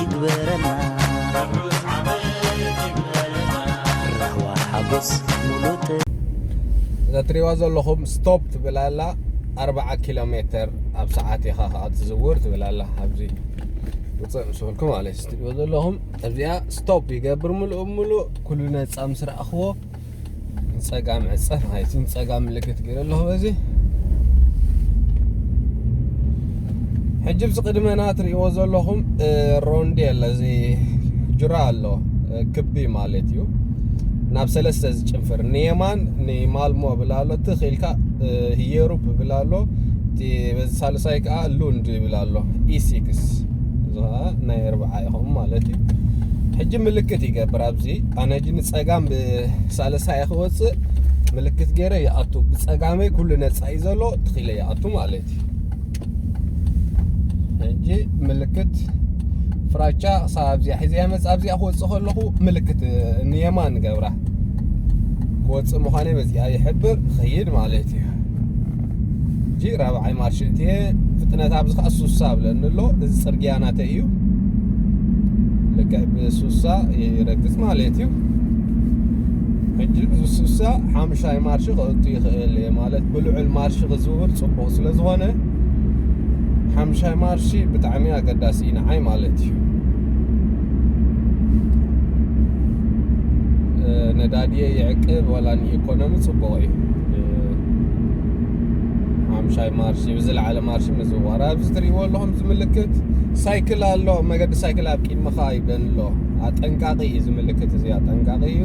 ይግበረና። ራህዋ ሓጎስ ሙሉእ እዛ ትሪዋ ዘለኹም ስቶፕ ትብል ኣላ። ኣርባዓ ኪሎ ሜትር ኣብ ሰዓት ኢኻ ከዓ ትዝውር ትብል ኣላ። ኣብዚ ውፅእ ምስ በልኩ ማለት እዩ። ትሪዎ ዘለኹም ኣብዚኣ ስቶፕ ይገብር፣ ምሉእ ምሉእ ኩሉ ነፃ ምስ ረኣኽዎ ንፀጋም ዕፀፍ ማለት እዩ። ንፀጋም ምልክት ገይረ ኣለኹ በዚ። ሕጂ ኣብዚ ቅድመና ትሪእዎ ዘለኹም ሮንዴል፣ እዚ ጁራ ኣሎ፣ ክቢ ማለት እዩ። ናብ ሰለስተ ዝጭንፍር፣ ንየማን ንማልሞ ብላ ኣሎ፣ ትኽ ኢልካ ህየሩፕ ብላ ኣሎ፣ እቲ በዚ ሳልሳይ ከዓ ሉንድ ይብል ኣሎ። ኢ ሲክስ፣ እዚ ከዓ ናይ ኣርብዓ ኢኹም ማለት እዩ። ሕጂ ምልክት ይገብር ኣብዚ። ኣነ ሕጂ ንፀጋም ብሳልሳይ ክወፅእ ምልክት ገይረ ይኣቱ። ብፀጋመይ ኩሉ ነፃ እዩ ዘሎ፣ ትኺለ ይኣቱ ማለት እዩ። ሕጂ ምልክት ፍራቻ ክሳብ ኣብዚኣ ሒዘ እያ መፅእ። ኣብዚኣ ክወፅእ ከለኹ ምልክት ንየማን ገብራ ክወፅእ ምዃነይ በዚኣ ይሕብር፣ ኸይድ ማለት እዩ። ሕጂ ራብዓይ ማርሽ እትየ፣ ፍጥነት ኣብዚ ከዓ ሱሳ ብለኒ ኣሎ። እዚ ፅርግያ ናተይ እዩ። ልክዕ ብሱሳ ይረግፅ ማለት እዩ። ሕጂ እዚ ሱሳ ሓምሻይ ማርሽ ከእቱ ይኽእል እየ ማለት፣ ብልዑል ማርሽ ክዝውር ፅቡቕ ስለ ዝኾነ ሓምሻይ ማርሽ ብጣዕሚ ኣገዳሲ እዩ ንዓይ ማለት እዩ። ነዳድየ ይዕቅብ ዋላ ንኢኮኖሚ ፅቡቕ እዩ። ሓምሻይ ማርሽ ብዝለዓለ ማርሽ ምዝዋር። ኣብዚ ትሪእዎ ኣለኹም እዚ ምልክት ሳይክል ኣሎ፣ መገዲ ሳይክል ኣብ ቅድመኻ ይብለኒ ኣሎ። ኣጠንቃቂ እዩ እዚ ምልክት እዚ፣ ኣጠንቃቂ እዩ።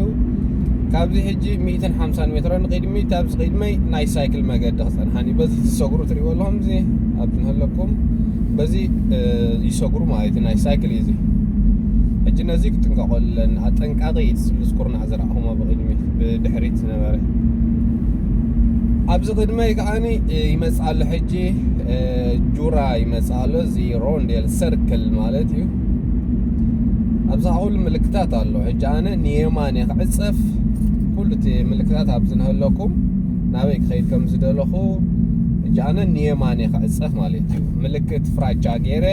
ካብዚ ሕጂ ሚእትን ሓምሳን ሜትሮ ንቕድሚት ኣብዚ ቅድመይ ናይ ሳይክል መገዲ ክፀንሓኒ፣ በዚ ዝሰግሩ ትሪእዎ ኣለኹም፣ እዚ ኣብ ትንህለኩም በዚ ይሰግሩ ማለት እዩ። ናይ ሳይክል እዩ እዚ። ሕጂ ነዚ ክጥንቀቆ ኣለና። ኣጠንቃቂ እዩ እቲ ስሉስ ኩርናዕ ዝረኣኹሞ ብቕድሚት ብድሕሪት ዝነበረ። ኣብዚ ቅድመይ ከዓኒ ይመጽእ ኣሎ ሕጂ ጁራ ይመጽእ ኣሎ። እዚ ሮንዴል ሰርክል ማለት እዩ። ኣብዚ ኩሉ ምልክታት ኣሎ። ሕጂ ኣነ ንየማን እየ ክዕጸፍ። ኩሉ እቲ ምልክታት ኣብዚ ንህለኩም ናበይ ክኸይድ ከም ዝደለኹ፣ ሕጂ ኣነ ንየማን እየ ክዕጸፍ ማለት እዩ። ምልክት ፍራቻ ገይረ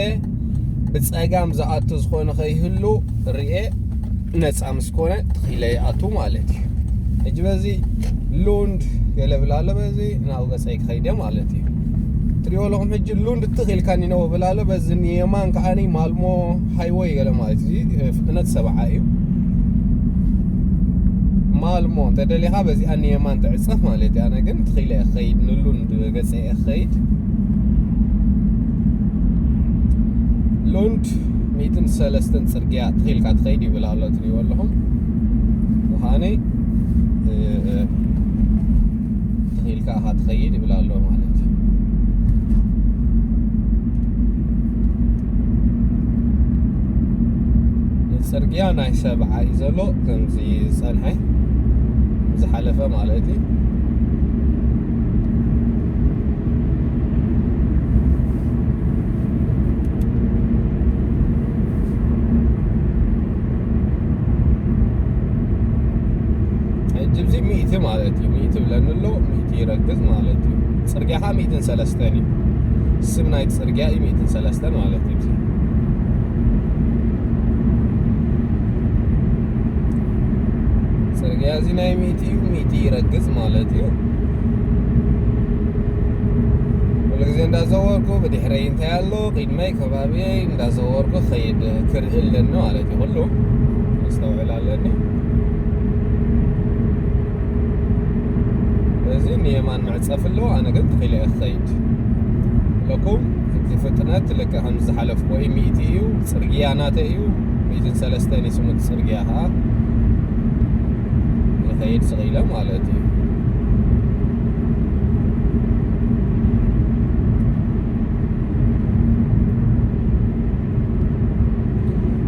ብጸጋም ዝኣቱ ዝኾነ ከይህሉ ርኤ፣ ነጻ ምስ ኮነ ትኺለ ይኣቱ ማለት እዩ። ሕጂ በዚ ሉንድ ገለ ብላ ኣሎ፣ በዚ ናብ ገጸይ ክኸይደ ማለት እዩ። ትሪኦ ኣለኹም ሕጂ ሉንድ ትኽ ኢልካ ኒነወ ብላ ኣሎ፣ በዚ ንየማን ከዓኒ ማልሞ ሃይወይ ገለ ማለት እዩ። ፍጥነት ሰብዓ እዩ። ማልሞ እንተ ደሊኻ በዚኣ ንየማን ትዕጸፍ ማለት እዩ። ኣነ ግን ትኺለ እየ ክኸይድ፣ ንሉንድ ገጸ እየ ክኸይድ። ሉንድ ሚእትን ሰለስተን ጽርግያ ትኺልካ ትኸይድ ይብል ኣሎ፣ ትሪእዎ ኣለኹም። ምዃነይ፣ እ፣ እ፣ ትኺልካ ኢኻ ትኸይድ ይብል ኣሎ ማለት እዩ። ጽርግያ ናይ ሰብዓ እዩ ዘሎ፣ ከምዚ ዝጸንሐ ዝሓለፈ ማለት እዩ። ሕጂ እዚ ሚእቲ ማለት እዩ። ሚእቲ ብለኒ ኣሎ፣ ሚእቲ ይረግጽ ማለት እዩ። ጽርግያ ኸዓ ሚእትን ሰለስተን እዩ። ስም ናይቲ ጽርግያ እዩ፣ ሚእትን ሰለስተን ማለት እዩ። እዚ ጽርግያ እዚ ናይ ሚእቲ እዩ፣ ሚእቲ ይረግጽ ማለት እዩ። ኩሉ ግዜ እንዳዘወርኩ ብድሕረይ እንታይ ኣሎ፣ ቅድመይ፣ ከባቢየይ እንዳዘወርኩ ኸይድ ክርኢ ኣለኒ ማለት እዩ። ኩሉ ኣስተውዕል ኣለኒ። በዚ ንየማን መዕጸፊ ኣለዎ፣ ኣነ ግን ትኺለ እየ ክኸይድ። ለኩም እቲ ፍጥነት ልክዕ ከም ዝሓለፍኩ ወይ ሚእቲ እዩ፣ ጽርግያ ናተይ እዩ፣ ሚእትን ሰለስተን እዩ ስሙ እቲ ጽርግያ ኸዓ። ይኸይድ ስቕ ኢለ ማለት እዩ።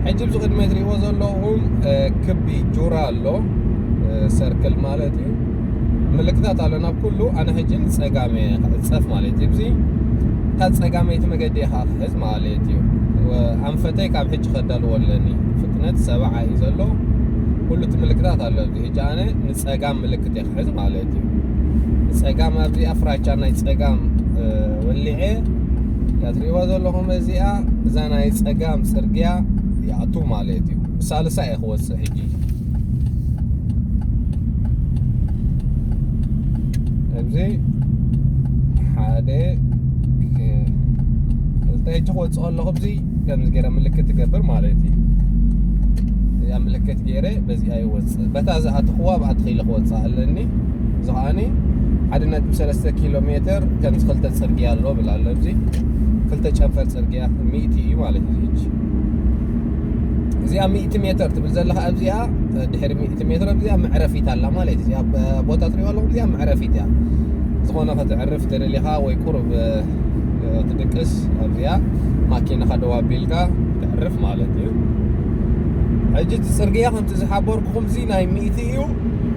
ሕጂ ኣብዚ ቅድመይ ትሪእዎ ዘለኹም፣ እ፣ ክቢ ጁራ ኣሎ፣ እ፣ ሰርክል ማለት እዩ። ምልክታት ኣሎ ናብ ኩሉ። ኣነ ሕጂ ንጸጋም እየ ክዕጸፍ ማለት እዩ። እዚ እታ ጸጋመይቲ መገዲ እየ ከዓ ክሕዝ ማለት እዩ። ወ-፣ ኣንፈተይ ካብ ሕጂ ከዳልዎ ኣለኒ። ፍጥነት ሰብዓ እዩ ዘሎ። ኩሉ እቲ ምልክታት ኣሎ ኣብዚ። ሕጂ ኣነ ንጸጋም ምልክት እየ ክሕዝ ማለት እዩ። ንጸጋም ኣብዚኣ ፍራቻ ናይ ጸጋም፣ እ፣ ወሊዐ እያ ትሪእዋ ዘለኹም። እዚኣ፣ እዛ ናይ ጸጋም ጽርግያ ይኣቱ ማለት እዩ። ሳልሳ እየ ክወፅእ ሕጂ። እዚ ሓደ፣ ክልተ፣ ሕጂ ክወፅእ ከለኹ እዚ ከምዚ ገይረ ምልክት ትገብር ማለት እዩ። እዚኣ ምልክት ገይረ በዚኣ ይወፅእ። በታ ዝኣተኽዋ ብኣ ተኺለ ክወፅእ ኣለኒ። እዚ ከዓኒ ሓደ ነጥቢ ሰለስተ ኪሎ ሜትር ከምዚ ክልተ ፅርግያ ኣሎ ብላ ኣሎ። እዚ ክልተ ጨንፈር ፅርግያ ሚእቲ እዩ ማለት እዩ። እዚኣ ሚእቲ ሜትር ትብል ዘለኻ ኣብዚኣ፣ ድሕሪ ሚእቲ ሜትር ኣብዚኣ መዕረፊት ኣላ ማለት እዩ። እዚኣ ቦታ ትሪኦ ኣለኹም፣ እዚኣ መዕረፊት እያ። ዝኾነ ከተዕርፍ ተደሊኻ ወይ ቁሩብ፣ እ፣ ትድቅስ ኣብዚኣ ማኪናኻ ደው ኣቢልካ ተዕርፍ ማለት እዩ። ሕጂ እቲ ፅርግያ ከምቲ ዝሓበርኩኹም እዚ ናይ ሚእቲ እዩ።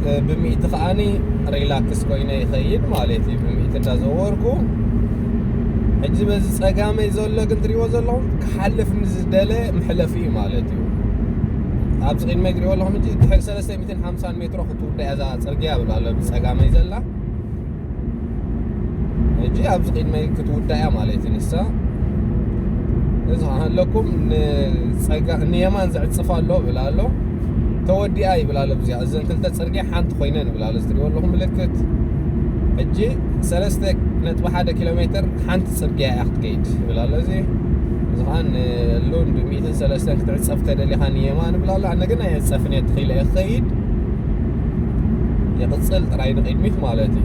እ፣ ብሚእቲ ከዓኒ ሪላክስ ኮይነ ይኸይድ ማለት እዩ። ብሚእቲ እንዳዘወርኩ ሕጂ በዚ ጸጋመይ ዘሎ ግን ትሪእዎ ዘለኹም ክሓልፍ ንዝደለ መሕለፊ እዩ ማለት እዩ። ኣብዚ ቅድመይ ትሪእዎ ኣለኹም ሕጂ ድሕሪ ሰለስተ ሚእትን ሓምሳን ሜትሮ ክትውዳእ እያ እዛ ጽርግያ ይብል ኣሎ ብጸጋመይ ዘላ። ሕጂ ኣብዚ ቅድመይ ክትውዳእ እያ ማለት እዩ ንሳ። እዚ ከኣ ኣለኩም ንጸጋ-፣ ንየማን ዝዕጽፍ ኣሎ ይብል ኣሎ። ተወዲኣ ይብል ኣሎ ብዚኣ። እዘን ክልተ ጽርግያ ሓንቲ ኮይነን ይብል ኣሎ። እዚ ትሪእዎ ኣለኹም ምልክት። ሕጂ ሰለስተ ነጥቢ ሓደ ኪሎ ሜትር ሓንቲ ጽርግያ እያ ክትከይድ ይብል ኣሎ። እዚ፣ እዚ ከኣ ንሉንድ ሚእትን ሰለስተን ክትዕጸፍ ተደሊኻ ንየማን ይብል ኣሎ። ኣነ ግን ኣይዕጸፍን እየ፣ ተኺለ እየ ክኸይድ። ይቕጽል ጥራይ ንቕድሚት ማለት እዩ።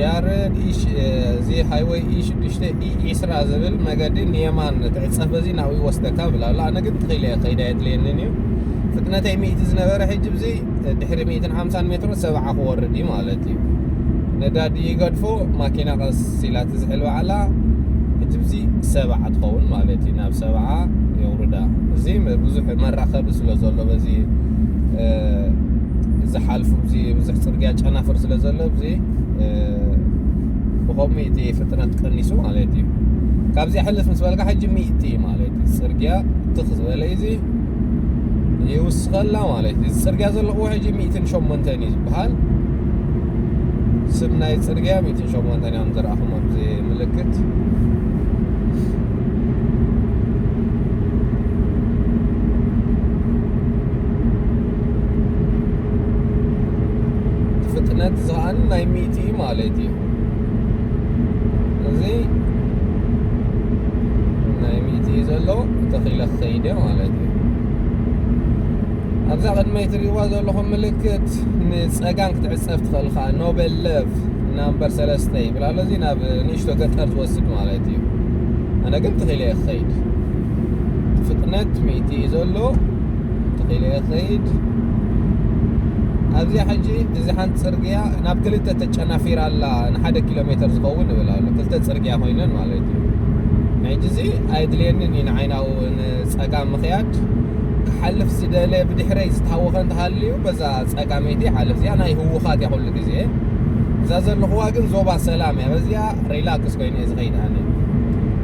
ያረድ ኢሽ፣ እዚ ሃይወይ ኢ ሽዱሽተ ኢ ዒስራ ዝብል መገዲ ንየማን ትዕጸፍ፣ በዚ ናብኡ ይወስደካ ብላ ኣሎ። ኣነ ግን ተኺለ እየ ከይደ፣ ኣየድልየንን እዩ። ፍጥነተይ ሚእቲ ዝነበረ ሕጂ ብዚ ድሕሪ ሚእትን ሓምሳን ሜትሮ ሰብዓ ክወርድ እዩ ማለት እዩ። ነዳዲ ይገድፎ፣ ማኪና ቀስ ኢላ ትዝሕል ባዕላ። ሕጂ ብዚ ሰብዓ ትኸውን ማለት እዩ። ናብ ሰብዓ የውርዳ። እዚ ብዙሕ መራኸቢ ስለ ዘሎ በዚ፣ እ፣ ዝሓልፉ፣ እዚ ብዙሕ ጽርግያ ጨናፍር ስለ ዘሎ፣ እዚ፣ እ፣ ብኸምኡ እቲ ፍጥነት ቀኒሱ ማለት እዩ። ካብዚ ኣሕልፍ ምስ በልካ ሕጂ ሚእቲ ማለት እዩ። ጽርግያ ትኽ ዝበለ እዩ። እዚ ይውስኸላ ማለት እዩ። እዚ ጽርግያ ዘለኽዎ ሕጂ ሚእትን ሸሞንተን እዩ ዝበሃል። ስም ናይ ጽርግያ ሚእትን ሸሞንተን እዮም ዝረኣኹም ኣብዚ ምልክት። ፍጥነት ዝኸኣን ናይ ሚእቲ ማለት እዩ። እዚ ናይ ሚእቲ እዩ ዘሎ፣ ተኺለ ክኸይድ እየ ማለት እዩ። ኣብዛ ቅድመይ ትሪእዋ ዘለኹም ምልክት ንጸጋም ክትዕጸፍ ትኽእል ኸኣ ኖቤል ለቭ ናምበር ሰለስተ ይብል ኣሎ። እዚ ናብ ንእሽቶ ገጠር ዝወስድ ማለት እዩ። ኣነ ግን ተኺለ እየ ክኸይድ። ፍጥነት ሚእቲ እዩ ዘሎ። ተኺለ እየ ክኸይድ። ኣብዚኣ ሕጂ እዚ ሓንቲ ጽርግያ ናብ ክልተ ተጨናፊራ ኣላ፣ ንሓደ ኪሎ ሜትር ዝኸውን ይብል ኣሎ። ክልተ ጽርግያ ኮይነን ማለት እዩ። ናይ ሕጂ እዚ ኣየድልየንን እዩ ንዓይ ናብኡ ንጸጋም ምኽያድ። ክሓልፍ ዝደለ ብድሕረይ ዝተሃወኸ እንተሃልዩ በዛ ጸጋመይቲ ይሓልፍ። እዚኣ ናይ ህዉኻት እያ ኩሉ ግዜ። እዛ ዘለኹዋ ግን ዞባ ሰላም እያ። በዚኣ ሪላክስ ኮይኑ እየ ዝኸይድ ኣነ።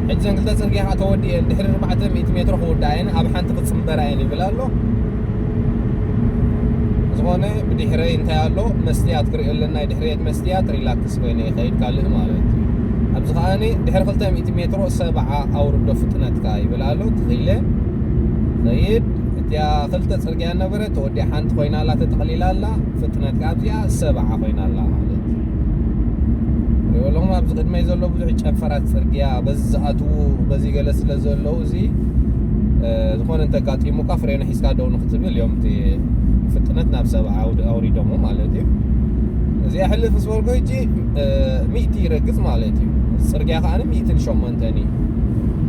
ሕጂ ዘን ክልተ ጽርግያ ከዓ ተወዲኤን ድሕሪ ኣርባዕተ ሚእቲ ሜትሮ ክውዳኣ እየን፣ ኣብ ሓንቲ ክጽንበራ እየን ይብል ኣሎ። ዝኾነ ብድሕረይ እንታይ ኣሎ መስትያት ክርኢ ኣለና፣ ናይ ድሕርየት መስትያት ሪላክስ ኮይነ ይኸይድ ካልእ ማለት እዩ። ኣብዚ ከዓኒ ድሕሪ ክልተ ሚእቲ ሜትሮ ሰብዓ ኣውርዶ ፍጥነትካ ይብል ኣሎ። ተኺለ ኸይድ። እቲኣ ክልተ ጽርግያ ነበረ፣ ተወዲኣ ሓንቲ ኮይና ኣላ፣ ተጠቕሊላ ኣላ። ፍጥነትካ ኣብዚኣ ሰብዓ ኮይና ኣላ ማለት እዩ። ሪኦ ኣለኹም ኣብዚ ቅድመይ ዘሎ ብዙሕ ጨንፈራት ጽርግያ በዚ ዝኣትዉ በዚ ገለ ስለ ዘለዉ እዚ፣ እ፣ ዝኾነ እንተጋጢሙካ ፍሬን ሒዝካ ደው ንክትብል እዮም እቲ ፍጥነት ናብ ሰብዓ ኣውድ-፣ ኣውሪዶሞ ማለት እዩ። እዚኣ ሕልፍ ምስ በልኩ ሕጂ፣ እ፣ ሚእቲ ይረግጽ ማለት እዩ። ጽርግያ ከኣ ሚእትን ሸሞንተን እዩ።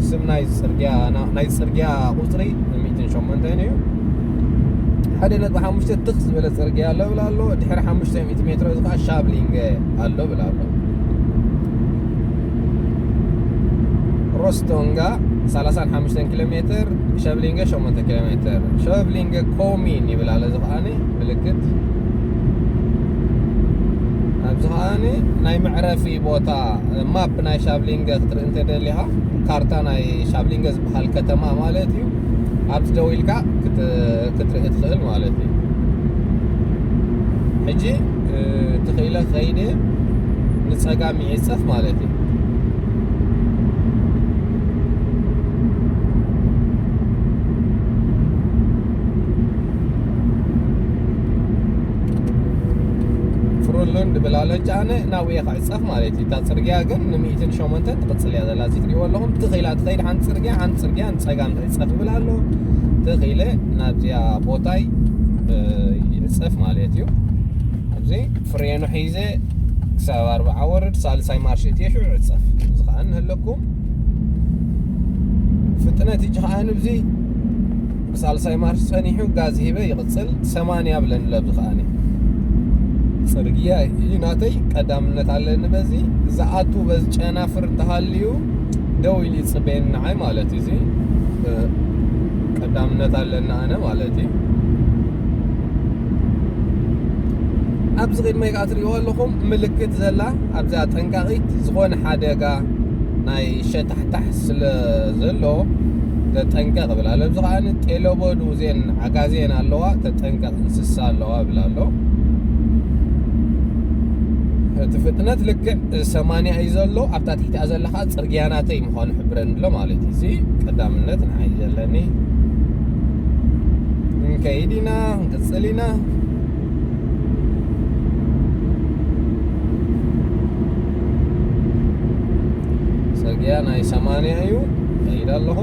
ስም ናይ ጽርግያ፣ ና-፣ ናይ ጽርግያ ቁጽሪ ሚእትን ሸሞንተን እዩ። ሓደ ነጥቢ ሓሙሽተ ትኽ ዝበለ ጽርግያ ኣሎ ብላ ኣሎ። ድሕሪ ሓሙሽተ ሚእቲ ሜትሮ እዚ ከኣ ሻብሊንገ ኣሎ ብላ ኣሎ። ሮስቶንጋ ሰላሳን ሓሙሽተን ኪሎ ሜትር፣ ሸብሊንገ ሸሞንተ ኪሎ ሜትር። ሸብሊንገ ኮሚን ይብል ኣሎ። እዚ ከዓኒ ምልክት፣ ኣብዚ ከዓኒ ናይ መዕረፊ ቦታ፣ ማፕ ናይ ሻብሊንገ ክትርኢ እንተ ደሊኻ፣ ካርታ ናይ ሻብሊንገ ዝበሃል ከተማ ማለት እዩ። ኣብዚ ደው ኢልካ ክት-፣ ክትርኢ ትኽእል ማለት እዩ። ሕጂ፣ እ፣ ትኽኢለ ከይደ ንጸጋም ይዕጸፍ ማለት እዩ። ፍሩሉን ድብል ኣሎ ጫነ ናብ ውየ ክዕጸፍ ማለት እዩ። እታ ጽርግያ ግን ንሚእትን ሸሞንተን ትቕጽል እያ ዘላ። እዚ ትሪእዎ ኣለኹም፣ ትኽ ኢላ ትኸይድ ሓንቲ ጽርግያ፣ ሓንቲ ጽርግያ ንጸጋም ትዕጸፍ ይብል ኣሎ። ትኽ ኢለ ናብዚኣ ቦታይ፣ እ፣ ይዕጸፍ ማለት እዩ። ኣብዚ ፍሬኑ ሒዘ ክሳብ ኣርብዓ ወርድ፣ ሳልሳይ ማርሽ እትየ ሽዑ ዕጸፍ። እዚ ኸዓ ንህለኩም ፍጥነት እጂ ኸዓ ንብዚ ብሳልሳይ ማርሽ ጸኒሑ ጋዝ ሂበ ይቕጽል። ሰማንያ ብለን ለብ ኸዓኒ ጽርግያ እዩ ናተይ፣ ቀዳምነት ኣለኒ በዚ። ዝኣቱ በዚ ጨናፍር እንተሃልዩ ደው ኢሉ ይጽበየኒ ንዓይ ማለት እዩ። እዚ፣ እ፣ ቀዳምነት ኣለኒ ኣነ ማለት እዩ። ኣብዚ ቅድመይ ከኣ ትርእይዎ ኣለኹም ምልክት ዘላ ኣብዛ ጠንቃቒት ዝኾነ ሓደጋ ናይ ሸታሕታሕ ስለ ዘሎ ተጠንቀቕ እብል ኣሎ። ኣብዚ ከኣ ጤለበዱ እዜን ዓጋዜን ኣለዋ፣ ተጠንቀቕ እንስሳ ኣለዋ እብል ኣሎ። እቲ ፍጥነት ልክዕ ሰማንያ እዩ ዘሎ፣ ኣብታ ትሕቲኣ ዘላ ከኣ ጽርግያ ናተይ ምዃኑ ሕብረኒ ኣሎ ማለት እዩ። እዚ ቀዳምነት ንዓይ እዩ ዘለኒ። ክንከይድ ኢና፣ ክንቅጽል ኢና። ጽርግያ ናይ ሰማንያ እዩ። ከይድ ኣለኹ።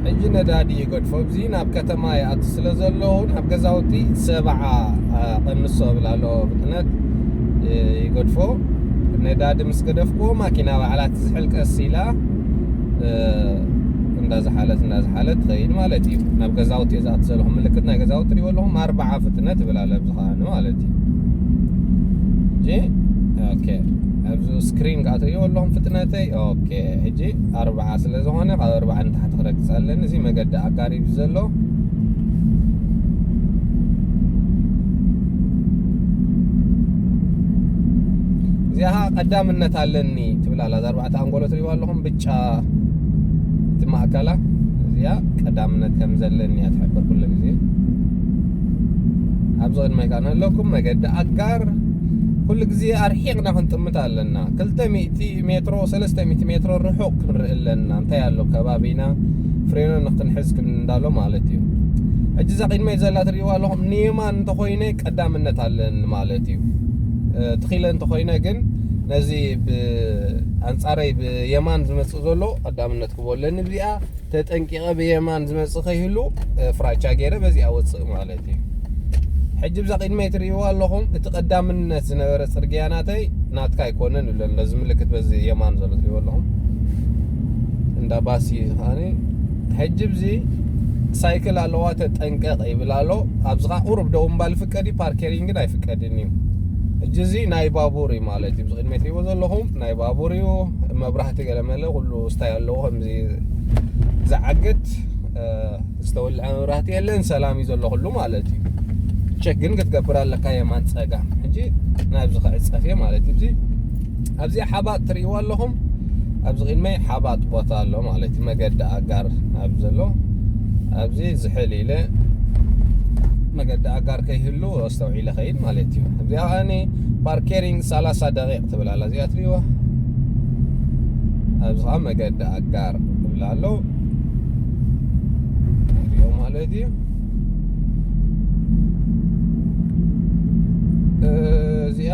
ሕጂ ነዳዲ ይገድፎ። ኣብዚ ናብ ከተማ ይኣቱ ስለ ዘለዉ ናብ ገዛውቲ ሰብዓ፣ አ፣ ቀንሶ እብል ኣሎ ፍጥነት፣ እ፣ ይገድፎ። ነዳዲ ምስ ገደፍክዎ ማኪና ባዕላ ትዝሕል ቀስ ኢላ፣ እ፣ እንዳዝሓለት እንዳዝሓለት ትኸይድ ማለት እዩ። ናብ ገዛውቲ እየ ዝኣቱ ዘለኹ። ምልክት ናይ ገዛውቲ ትሪእዎ ኣለኹም። ኣርብዓ ፍጥነት እብል ኣሎ ኣብዚ ኸኣ ማለት እዩ። ሕጂ፣ ኦኬ፣ ኣብዚ ስክሪን ከኣ ትሪእዎ ኣለኹም ፍጥነተይ። ኦኬ፣ ሕጂ ኣርብዓ ስለ ዝኾነ ካብ ኣርብዓ ንታሕቲ ክረግጽ ኣለኒ። እዚ መገዲ ኣጋሪብ ዘሎ። እዚኣ ኸኣ ቀዳምነት ኣለኒ ትብል ኣላ። እዛ ኣርባዕተ ኣንጎሎ ትሪእዋ ኣለኹም፣ ብጫ እቲ ማእከላ፣ እዚኣ ቀዳምነት ከም ዘለኒ እያ ትሕብር ኩሉ ግዜ። ኣብዚ ቅድመይ ከኣ ንህለኩም መገዲ ኣጋር ኩሉ ግዜ ኣርሒቕና ክንጥምት ኣለና። ክልተ ሚእቲ ሜትሮ፣ ሰለስተ ሚእቲ ሜትሮ ርሑቕ ክንርኢ ኣለና። እንታይ ኣሎ ከባቢና፣ ፍሬኖ ንክንሕዝ ክንዳሎ ማለት እዩ። ሕጂ እዛ ቅድመይ ዘላ ትርእይዋ ኣለኹም፣ ንየማን እንተኾይነ ቀዳምነት ኣለኒ ማለት እዩ። እ፣ ትኺለ እንተኾይነ ግን ነዚ ብ-፣ ኣንጻረይ ብየማን ዝመጽእ ዘሎ ቀዳምነት ክቦ ኣለኒ። ብዚኣ ተጠንቂቐ ብየማን ዝመጽእ ከይህሉ፣ እ፣ ፍራቻ ገይረ በዚኣ ወጽእ ማለት እዩ። ሕጂ ብዛ ቅድመይ ትርእይዎ ኣለኹም፣ እቲ ቀዳምነት ዝነበረ ጽርግያ ናተይ ናትካ ኣይኮነን ይብለኒ፣ ነዚ ምልክት በዚ የማን ዘሎ ትርእይዎ ኣለኹም። እንዳ ባሲ ከኣኒ፣ ሕጂ ብዚ ሳይክል ኣለዋ ተጠንቀቕ ይብል ኣሎ። ኣብዚ ኸኣ ቁሩብ ደው ምባል ይፍቀድ እዩ፣ ፓርከሪንግ ግን ኣይፍቀድን እዩ። ሕጂ እዚ ናይ ባቡር እዩ ማለት እዩ። ብዚ ቅድመይ ትርእይዎ ዘለኹም ናይ ባቡር እዩ። መብራህቲ ገለመለ ኩሉ ስታይ ኣለዎ፣ ከምዚ ዝዓግት፣ እ፣ ዝተወልዐ መብራህቲ የለን፣ ሰላም እዩ ዘሎ ኩሉ ማለት እዩ። ቸክ ግን ክትገብር ኣለካ የማን ጸጋም። ሕጂ ናብዚ ክዕጸፍ እየ ማለት እዩ። እዚ ኣብዚ ሓባጥ ትርእይዎ ኣለኹም። ኣብዚ ቅድመይ ሓባጥ ቦታ ኣሎ ማለት እዩ። መገዲ ኣጋር ኣብ ዘሎ ኣብዚ ዝሕል ኢለ መገዲ ኣጋር ከይህሉ ኣስተውዒለ ኸይድ ማለት እዩ። እዚኣ ከኣኒ ፓርከሪንግ ሰላሳ ደቂቕ ትብል ኣላ። እዚኣ ትርእይዋ ኣብዚ ከዓ መገዲ ኣጋር ይብል ኣሎ። ንሪኦ ማለት እዩ። እዚኣ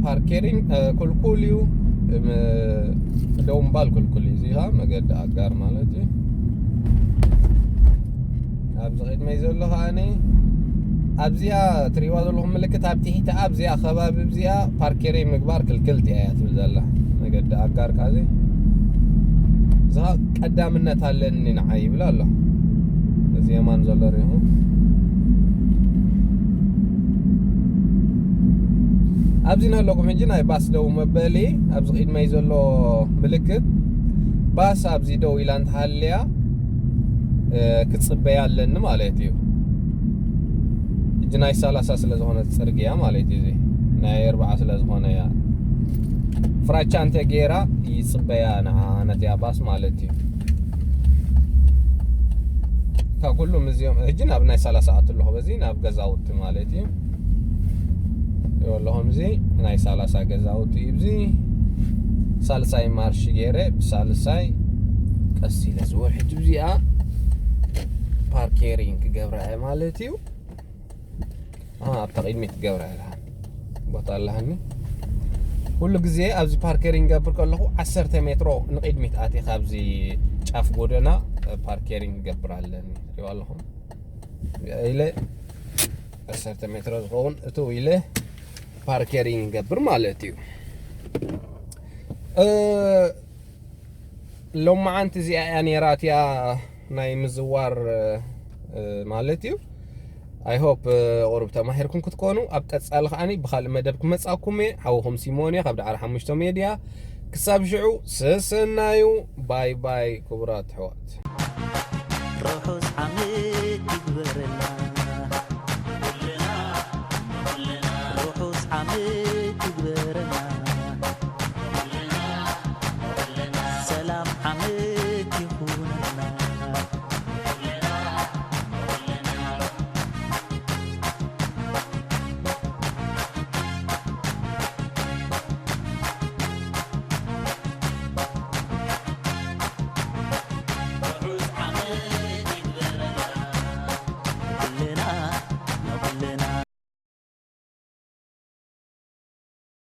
ፓርኬሪንግ፣ እ፣ ክልኩል እዩ። እም፣ ደው ምባል ክልኩል እዩ። እዚ ከዓ መገዲ ኣጋር ማለት እዩ። ኣብዚ ቅድመይ ዘሎ ከዓኒ ኣብዚኣ ትሪእዋ ዘለኹም ምልክት ኣብ ትሕቲ ኣብዚኣ ከባቢ እዚኣ ፓርኬሪ ምግባር ክልክልቲ እያ ትብል ዘላ። መገዲ ኣጋር ቃዚ እዛ ቀዳምነት ኣለኒ ንዓይ ይብል ኣሎ። እዚ የማን ዘሎ ሪኹ ኣብዚ ናለኩም ሕጂ ናይ ባስ ደው መበሊ ኣብዚ ቅድመይ ዘሎ ምልክት ባስ ኣብዚ ደው ኢላ እንተሃልያ፣ እ፣ ክጽበያ ኣለኒ ማለት እዩ። ሕጂ ናይ ሰላሳ ስለ ዝኾነ ጽርግያ ማለት እዩ። እዚ ናይ ኣርባዓ ስለ ዝኾነ እያ ፍራቻ እንተ ገይራ ይጽበያ ንዓ ነቲያ ባስ ማለት እዩ። ካብ ኩሉም እዚኦም ሕጂ ናብ ናይ ሰላሳ ኣት ኣለኹ በዚ ናብ ገዛውቲ ማለት እዩ። ይወለኹም እዚ ናይ ሰላሳ ገዛውቲ እዩ። እዚ ሳልሳይ ማርሽ ገይረ ብሳልሳይ ቀስ ኢለ ዝወር ሕጂ እዚኣ ፓርኬሪንግ ክገብራ እየ ማለት እዩ። ኣ፣ ኣብታ ቅድሚት ክገብራ እየ። ቦታ ኣለሃኒ። ኩሉ ግዜ ኣብዚ ፓርኬሪንግ ገብር ከለኹ ዓሰርተ ሜትሮ ንቅድሚት ኣትየ ካብዚ ጫፍ ጎደና ፓርኬሪንግ ገብር ኣለኒ። ሪዋ ኣለኹም ኢለ ዓሰርተ ሜትሮ ዝኸውን እቱ ኢለ ፓርኬሪንግ ገብር ማለት እዩ። እ፣ ሎማዓንቲ እዚኣ እያ ነይራ እቲኣ ናይ ምዝዋር፣ እ፣ ማለት እዩ። ኣይ ሆፕ፣ እ፣ ቁሩብ ተማሂርኩም ክትኮኑ። ኣብ ቀጻሊ ከዓኒ ብኻልእ መደብ ክመጻኩም እየ። ሓውኹም ሲሞን እየ ካብ ዳዕሮ ሓሙሽተ ሜድያ። ክሳብ ሽዑ ሰሰናዩ። ባይ ባይ ክቡራት ኣሕዋት። ርሑስ ዓመት ይግበረልና።